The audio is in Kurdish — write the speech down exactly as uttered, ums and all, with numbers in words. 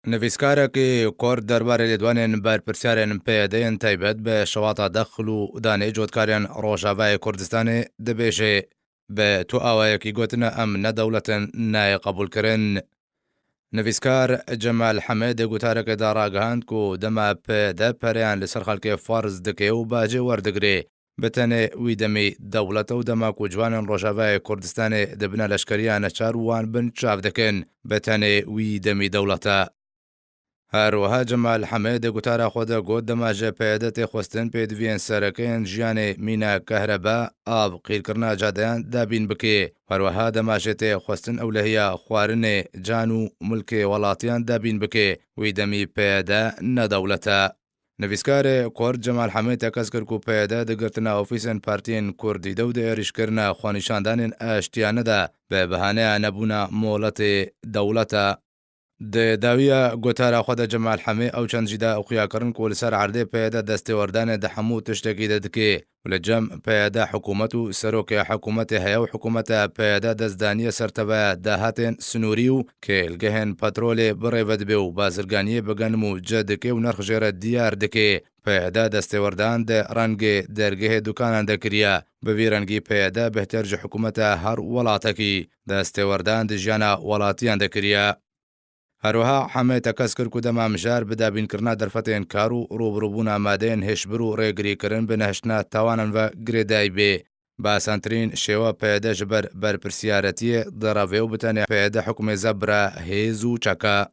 Nivîskarekî Kurd derbarê lêdwanên berpirsiyarên P Y D'yên taybet bi şewata dexil û danê cotkarên Rojavayê Kurdistanê dibêje, bi tu awayekî gotine em ne dewlet in nayê qebûlkirin. Nivîskar Cemal Hemê di gotarekê de ragihand ku dema P Y D pereyan li ser xelkê ferz dike û bacê werdigire, bi tenê wî demî dewlet e û dema ku ciwanên Rojavayê Kurdistanê dibine leşkeriya neçar û wan bin çav dikin, bi tenê wî demî dewlet e. Her wiha Cemal Hemê di gotara xwe de got, dema ji P Y D tê xwestin pêdiviyên sereke yên jiyanê mîna kehrebe, av, qîrkirina cadeyan dabîn bike. Her wiha dema jê tê xwestin ewlehiya xwarinê, can û milkê welatiyan dabîn bike, wî demî P Y D ne dewlet e. Nivîskarê Kurd Cemal Hemê tekez kir ku P Y D di girtina ofîsên partiyên Kurdî de û di êrîşkirina xwenîşandanên aştiyane de bi behaneya nebûna moletê dewlet e. Di dawiya gotara xwe de Cemal Hemê ew çend jî da xuyakirin ku li ser erdê P Y D destêwerdanê di hemû tiştekî de dike û li cem P Y D hikûmet û serokê hikûmetê heye û hikûmeta P Y D dest daniye ser teveya dahatên sinûrî û kêlgehên petrolê bi rêve dibe û bazirganiyê bi genim û ce dike û nirx jê re diyar dike. P Y D destêwerdan di rengê dergehê dukanan de kiriye. Bi vî rengî P Y D bêhtir ji hikûmeta her welatekî destêwerdan di jiyana welatiyan de kiriye. Her wiha Hemê tekez kir ku dema mijar bi dabînkirina derfetên kar û rûbirûbûna madeyên hişbir û rêgirîkirin bi nehiştina tawanan ve girêdayî bê. Basantirîn şêwe P Y D ji ber berpirsiyaretiyê direve û bi tenê P Y D hikmê zebra hêz û çek e.